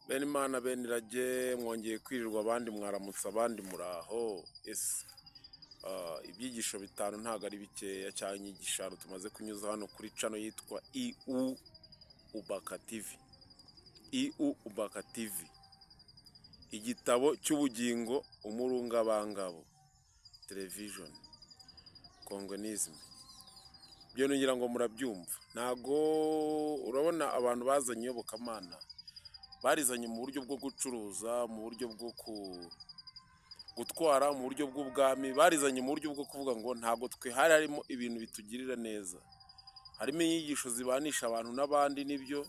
Bene Imana, bene irage, mwongeye kwirirwa, abandi mwaramutse, abandi muraho. Ese ibyigisho bitanu ntabwo ari bikeya cyangwa inyigisho tumaze kunyuza hano kuri channel yitwa IU Ubaka TV, IU Ubaka TV, igitabo cy'ubugingo, umurungabangabo television, kongonisme. Ibyo ngira ngo murabyumva. Ntago urabona abantu bazanye iyobokamana, barizanye mu buryo bwo gucuruza, mu buryo bwo gutwara, mu buryo bw'ubwami, barizanye mu buryo bwo kuvuga ngo ntabwo twe hari harimo ibintu bitugirira neza, harimo inyigisho zibanisha abantu n'abandi, nibyo,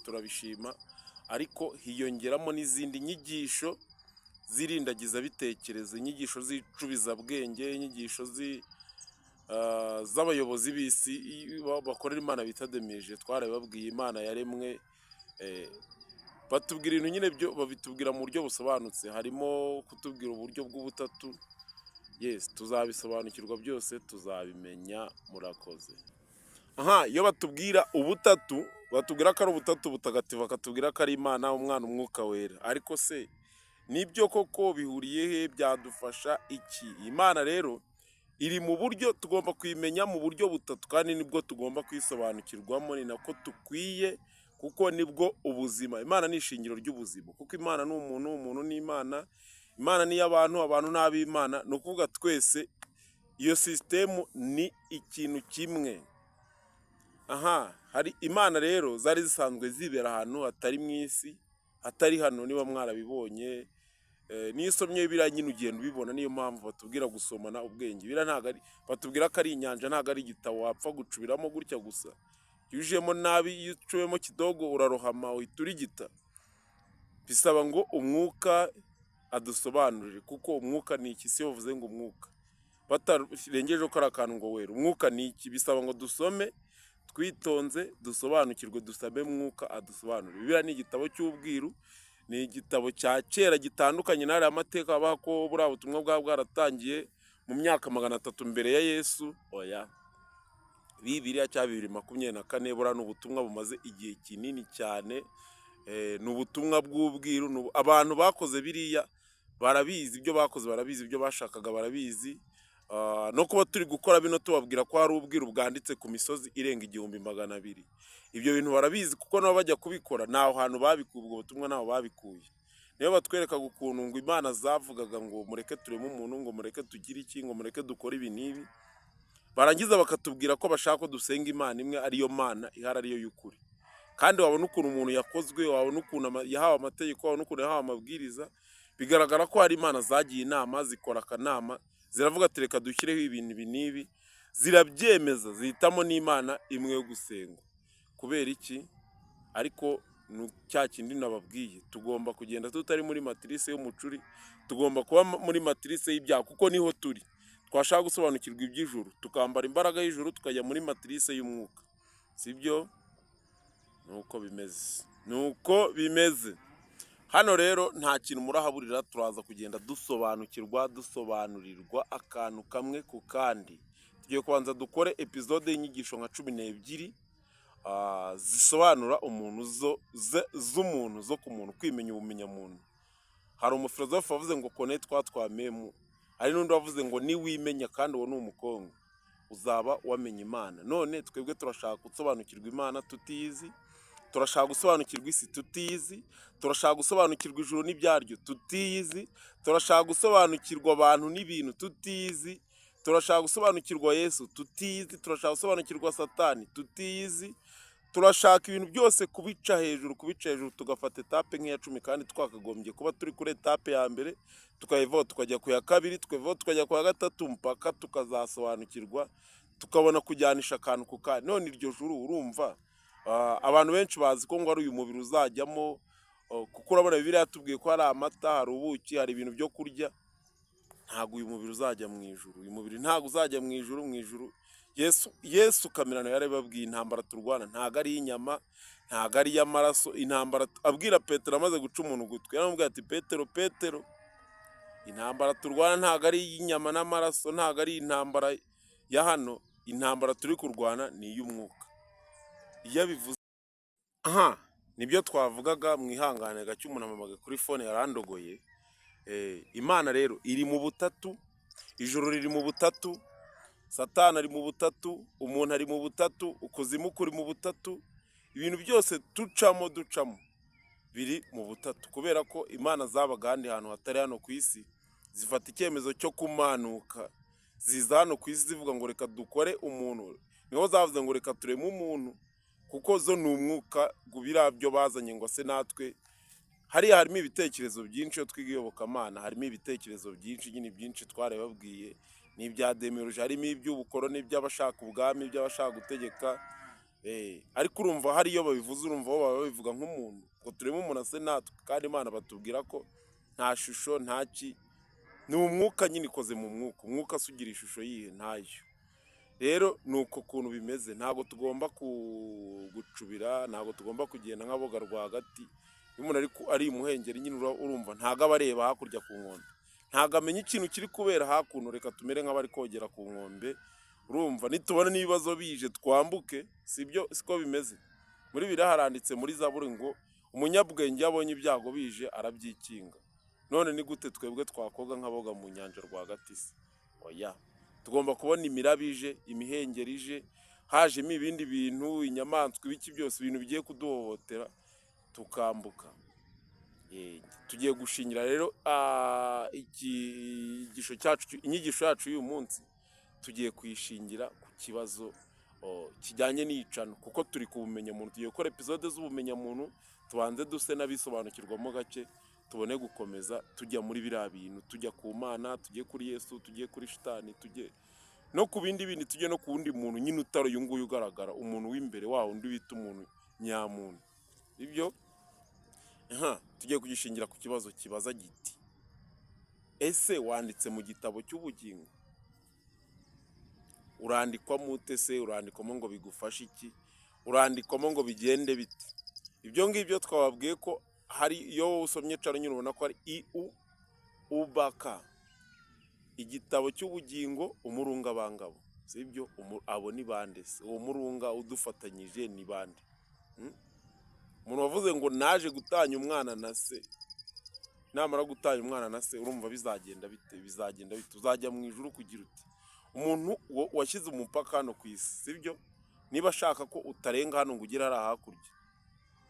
turabishima, ariko hiyongeramo n'izindi nyigisho z'irindagizabitekerezo, inyigisho z'icubizabwenge, inyigisho z'abayobozi b'isi bakorera Imana bita demeje. Twarabibabwiye, Imana yaremwe, batubwira ibintu nyine byo babitubwira mu buryo busobanutse, harimo kutubwira uburyo bw'ubutatu. Yes, tuzabisobanukirwa byose, tuzabimenya. Murakoze. Aha iyo batubwira ubutatu, batubwira ko ari ubutatu butagatifu, bakatubwira ko ari Imana, Umwana, Umwuka Wera. Ariko se nibyo koko? Bihuriye he? Byadufasha iki? Imana rero iri mu buryo tugomba kuyimenya mu buryo butatu, kandi nibwo tugomba kwisobanukirwamo, ni nako dukwiye, kuko nibwo ubuzima. Imana ni ishingiro ry'ubuzima, kuko Imana ni umuntu, umuntu ni Imana, Imana ni iy'abantu, abantu ni ab'Imana. Ni ukuvuga twese iyo sisitemu ni ikintu kimwe. Aha hari Imana rero zari zisanzwe zibera ahantu hatari mu isi, hatari hano, niba mwarabibonye. Niyo usomye biriya nyine ugenda ubibona. Niyo mpamvu batubwira gusomana ubwenge. Biriya ntabwo ari, batubwira ko ari inyanja, ntabwo ari igitabo wapfa gucubiramo gutya gusa. Iyo ujemo nabi, iyo ucubiyemo kidogo, urarohama, uhita urigita. Bisaba ngo umwuka adusobanurire, kuko umwuka ni iki? Si yo bavuze ngo umwuka, batarengeje ko ari akantu ngo wera, umwuka ni iki? Bisaba ngo dusome twitonze, dusobanukirwe, dusabe mwuka adusobanurire. Bibiliya ni igitabo cy'ubwiru, ni igitabo cya kera gitandukanye n'ariya mateka babaha ko buriya butumwa bwaba bwaratangiye mu myaka 300 mbere ya Yesu. Oya, Bibiliya cya 2024, buriya ni ubutumwa bumaze igihe kinini cyane. Ni ubutumwa bw'ubwiru. Abantu bakoze biriya barabizi ibyo bakoze, barabizi ibyo bashakaga, barabizi. No kuba turi gukora bino tubabwira ko hari ubwiru bwanditse ku misozi irenga 1200, ibyo bintu barabizi, kuko nabo bajya kubikora ntaho hantu babikuye ubwo butumwa, ntaho babikuye. Niyo batwerekaga ukuntu ngo Imana zavugaga ngo mureke tureme umuntu, ngo mureke tugire iki, ngo mureke dukore ibi n'ibi, barangiza bakatubwira ko bashaka ko dusenga Imana imwe, ariyo Mana ihari, ariyo y'ukuri. Kandi wabona ukuntu umuntu yakozwe, wabona ukuntu yahawe amategeko, wabona ukuntu yahawe amabwiriza, bigaragara ko hari Imana zagiye inama, zikora akanama, ziravuga ati reka dushyireho ibintu ibi n'ibi, zirabyemeza, zihitamo n'Imana imwe yo gusengwa. Kubera iki? Ariko ni cya kindi nababwiye, tugomba kugenda tutari muri matrice y'umucuri, tugomba kuba muri matrice y'ibyaha, kuko niho turi. Twashaka gusobanukirwa iby'ijuru, tukambara imbaraga y'ijuru, tukajya muri matrice y'umwuka, sibyo? Nuko bimeze, nuko bimeze. Hano rero nta kintu murahaburira, turaza kugenda dusobanukirwa, dusobanurirwa akantu kamwe ku kandi. Tugiye kubanza dukore episode y'inyigisho nka 12 zisobanura umuntu, zo z'umuntu, zo ku muntu, kwimenya ubumenyamuntu. Hari umufilozofe wavuze ngo connais-toi toi-même, hari n'undi wavuze ngo niwimenya, kandi uwo ni umukongo, uzaba wamenye Imana. None twebwe turashaka gusobanukirwa Imana tutizi, turashaka gusobanukirwa isi tutizi, turashaka gusobanukirwa ijuru n'ibyaryo tutizi, turashaka gusobanukirwa abantu n'ibintu tutizi, turashaka gusobanukirwa Yesu tutizi, turashaka gusobanukirwa Satani tutizi. Turashaka ibintu byose kubica hejuru, kubica hejuru, tugafata étape nk'iya 10, kandi twakagombye kuba turi kuri étape ya mbere, tukayivaho tukajya ku ya kabiri, tukayivaho tukajya ku ya gatatu, mpaka tukazasobanukirwa, tukabona kujyanisha akantu ku kandi. None iryo juru, urumva, abantu benshi bazi ko ngo ari uyu mubiri uzajyamo, kuko urabona Bibiliya yatubwiye ko hari amata, hari ubuki, hari ibintu byo kurya. Ntabwo uyu mubiri uzajya mu ijuru, uyu mubiri ntabwo uzajya mu ijuru. Mu ijuru Yesu kamirano yarabibabwiye, intambara turwana ntabwo ari iy'inyama, ntabwo ari iy'amaraso. Intambara, abwira Petero amaze guca umuntu ugutwi, yaramubwiye ati Petero, Petero, intambara turwana ntabwo ari iy'inyama n'amaraso, ntabwo ari intambara ya hano, intambara turi kurwana ni iy'umwuka. Iyo abivuze aha Nibyo twavugaga, mwihangane gake, umuntu ampamagaye kuri phone yarandogoye. Imana rero iri mu butatu, ijuru riri mu butatu, Satani ari mu butatu, umuntu ari mu butatu, ukuzimu kuri mu butatu, ibintu byose ducamo ducamo biri mu butatu, kubera ko Imana zabaga ahandi hantu hatari hano ku isi, zifata icyemezo cyo kumanuka ziza hano ku isi, zivuga ngo reka dukore umuntu. Niho zavuze ngo reka tureme umuntu, kuko zo ni umwuka. Biriya byo bazanye ngo se natwe hariya harimo ibitekerezo byinshi. Iyo twiga iyobokamana harimo ibitekerezo byinshi nyine, byinshi twarababwiye ni ibya démiurge, harimo iby'ubukoroni, iby'abashaka ubwami, iby'abashaka gutegeka. Ariko urumva hari iyo babivuze, urumva bo baba babivuga nk'umuntu ngo tureme umuntu ase natwe, kandi Imana batubwira ko nta shusho, nta ki, ni umwuka nyine, ikoze mu mwuka. Umwuka se ugira ishusho yihe? Ntayo. Rero ni uko kuntu bimeze. Ntabwo tugomba gucubira, ntabwo tugomba kugenda nk'aboga rwagati. Iyo umuntu ari imuhengeri nyine, urumva ntabwo aba areba hakurya ku nkombe, ntabwo amenya ikintu kiri kubera hakuno. Reka tumere nk'abari kogera ku nkombe, urumva nitubona n'ibibazo bije twambuke. Sibyo? Siko bimeze. Muri Bibiliya haranditse muri Zaburi ngo umunyabwenge iyo abonye ibyago bije arabyikinga. None ni gute twebwe twakoga nk'aboga mu nyanja rwagati se? Oya, tugomba kubona imiraba ije, imihengeri ije, hajemo ibindi bintu, inyamaswa, ibiki byose, ibintu bigiye kuduhohotera, tukambuka. Tugiye gushingira rero ikigisho cyacu, inyigisho yacu y'uyu munsi tugiye kuyishingira ku kibazo kijyanye n'iyicano, kuko turi ku bumenyamuntu. Tugiye gukora episode z'ubumenyamuntu, tubanze duse n'abisobanukirwamo gake, tubone gukomeza tujya muri biriya bintu, tujya ku Mana, tujye kuri Yesu, tujye kuri Shitani, tujye no ku bindi bindi, tujye no ku wundi muntu nyine utari uyu nguyu ugaragara, umuntu w'imbere, wa wundi bita umuntu nyamuntu. Ibyo aha tugiye kugishingira ku kibazo kibaza giti: ese wanditse mu gitabo cy'ubugingo? Urandikwamo ute se? Urandikwamo ngo bigufashe iki? Urandikwamo ngo bigende bite? Ibyo ngibyo twababwiye ko hari iyo wowe usomye caro nyine ubona ko ari i u ubaka igitabo cy'ubugingo, umurungabangabo, sibyo? Abo ni bande se? Uwo murunga udufatanyije ni bande? Umuntu wavuze ngo naje gutanya umwana na se, namara gutanya umwana na se, urumva bizagenda bite? Bizagenda bite? Uzajya mu ijuru kugira uti umuntu washyize umupaka hano ku isi, sibyo? Niba ashaka ko utarenga hano ngo ugere hariya hakurya,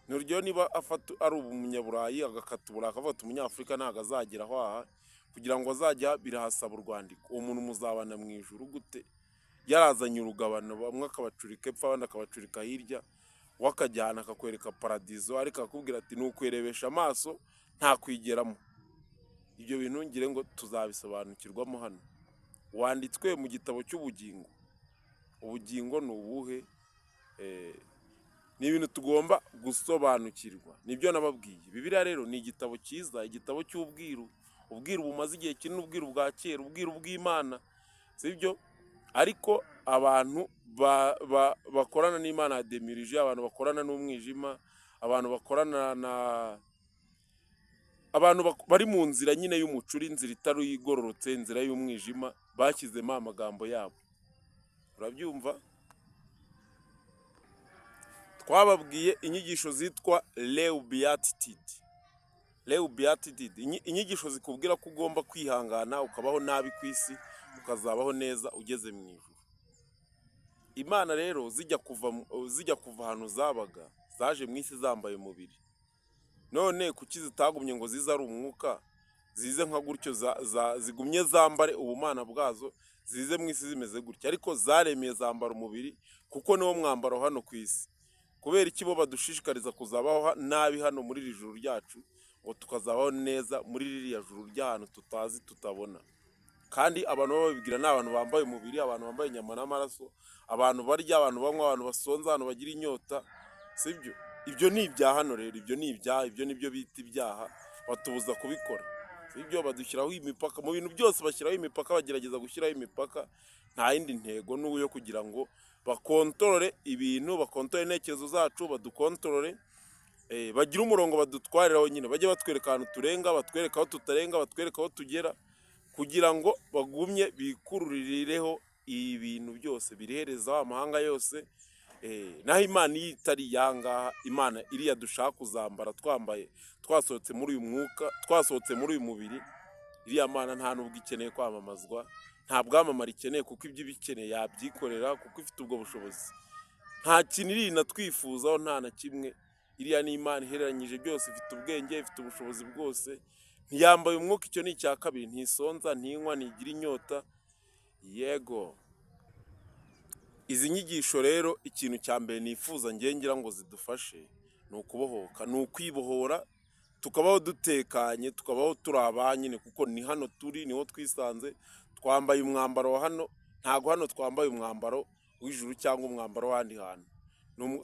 ni urugero, niba afata ari umunyaburayi agakata Uburayi, akavuga ati umunyafurika ntabwo azagera aho aha, kugira ngo azajya birahasaba urwandiko, uwo muntu muzabana mu ijuru gute yarazanye urugabano, bamwe akabacurika epfo, abandi akabacurika hirya, we akajyana akakwereka paradizo, ariko akakubwira ati ni ukwirebesha amaso, nta kwigeramo? Ibyo bintu ngire ngo tuzabisobanukirwamo hano. Wanditswe mu gitabo cy'ubugingo, ubugingo ni ubuhe? Ni ibintu tugomba gusobanukirwa, nibyo nababwiye. Bibiliya rero ni igitabo cyiza, igitabo cy'ubwiru, ubwiru bumaze igihe kinini, ubwiru bwa kera, ubwiru bw'Imana, sibyo? Ariko abantu bakorana n'Imana ya démiurge, abantu bakorana n'umwijima, abantu bakorana na abantu bari mu nzira nyine y'umucuri, inzira itari igororotse, inzira y'umwijima, bashyizemo amagambo yabo. Urabyumva? Twababwiye inyigisho zitwa Leu Beatitude. Leu Beatitude, inyigisho zikubwira ko ugomba kwihangana ukabaho nabi ku isi, ukazabaho neza ugeze mu ijuru. Imana rero zijya kuva ahantu zabaga, zaje mu isi zambaye umubiri. None kuki zitagumye ngo zize ari umwuka, zize nka gutyo, zigumye zambare ubumana bwazo, zize mu isi zimeze gutya? Ariko zaremeye zambara umubiri, kuko niwo mwambaro hano ku isi. Kubera iki bo badushishikariza kuzabaho nabi hano muri iri juru ryacu, ngo tukazabaho neza muri ririya juru ry'ahantu tutazi, tutabona? Kandi abantu baba babibwira ni abantu bambaye umubiri, abantu bambaye inyama n'amaraso, abantu barya, abantu banywa, abantu basonza, abantu bagira inyota, sibyo? Ibyo ni ibya hano rero, ibyo ni ibyaha, ibyo ni byo bita ibyaha, batubuza kubikora, sibyo? Badushyiraho imipaka mu bintu byose, bashyiraho imipaka, bagerageza gushyiraho imipaka. Nta yindi ntego n'ubu yo kugira ngo bakontorore ibintu, bakontorore intekerezo zacu, badukontorore, bagire umurongo badutwariraho nyine, bajye batwereka ahantu turenga, batwereka aho tutarenga, batwereka aho tugera, kugira ngo bagumye bikururireho ibintu byose biriherezaho amahanga yose. Naho Imana iyo itari iyangaha, Imana iriya dushaka kuzambara twambaye, twasohotse muri uyu mwuka, twasohotse muri uyu mubiri, iriya Mana nta nubwo ikeneye kwamamazwa, nta bwamamare ikeneye, kuko ibyo ibikeneye yabyikorera, kuko ifite ubwo bushobozi. Nta kintu iri inatwifuzaho, nta na kimwe. Iriya ni Imana ihereranyije byose, ifite ubwenge, ifite ubushobozi bwose. Ntiyambaye umwuka, icyo ni icya kabiri. Ntisonza, ntinywa, ntigira inyota. Yego, izi nyigisho rero, ikintu cya mbere nifuza ngiye ngira ngo zidufashe ni ukubohoka, ni ukwibohora, tukabaho dutekanye, tukabaho turi abanyine, kuko ni hano turi, niho twisanze, twambaye umwambaro wa hano. Ntabwo hano twambaye umwambaro w'ijuru cyangwa umwambaro w'ahandi hantu.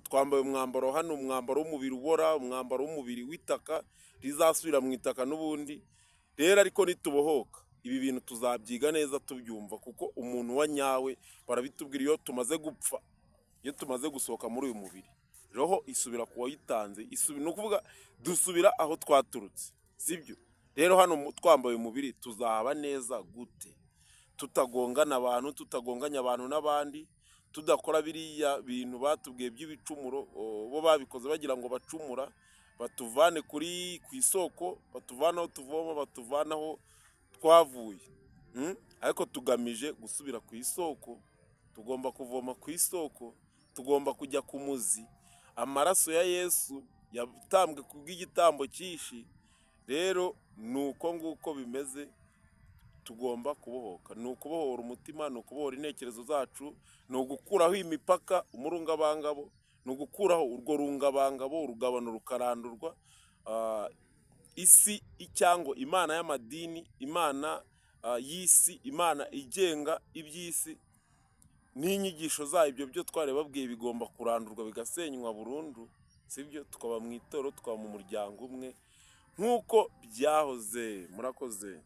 Twambaye umwambaro wa hano, umwambaro w'umubiri ubora, umwambaro w'umubiri w'itaka rizasubira mu itaka n'ubundi. Rero ariko nitubohoka, ibi bintu tuzabyiga neza tubyumva, kuko umuntu wa nyawe barabitubwira: iyo tumaze gupfa, iyo tumaze gusohoka muri uyu mubiri, roho isubira ku wayitanze, ni ukuvuga dusubira aho twaturutse, sibyo? Rero hano twambaye umubiri tuzaba neza gute, tutagongana abantu, tutagonganya abantu n'abandi, tudakora biriya bintu batubwiye by'ibicumuro? Bo babikoze bagira ngo bacumura batuvane kuri ku isoko, batuvane aho tuvoma, batuvane aho twavuye. Ariko tugamije gusubira ku isoko. Tugomba kuvoma ku isoko, tugomba kujya ku muzi. Amaraso ya Yesu yatambwe ku bw'igitambo cyinshi. Rero ni uko nguko bimeze. Tugomba kubohoka. Ni ukubohora umutima, ni ukubohora intekerezo zacu, ni ugukuraho imipaka, umurungabangabo, ni ugukuraho urwo rungabangabo, urugabano rukarandurwa. Isi cyangwa imana y'amadini, imana y'isi, imana igenga iby'isi n'inyigisho zayo, ibyo byo twari babwiye bigomba kurandurwa, bigasenywa burundu, sibyo? Tukaba mu itorero, tukaba mu muryango umwe nk'uko byahoze. Murakoze.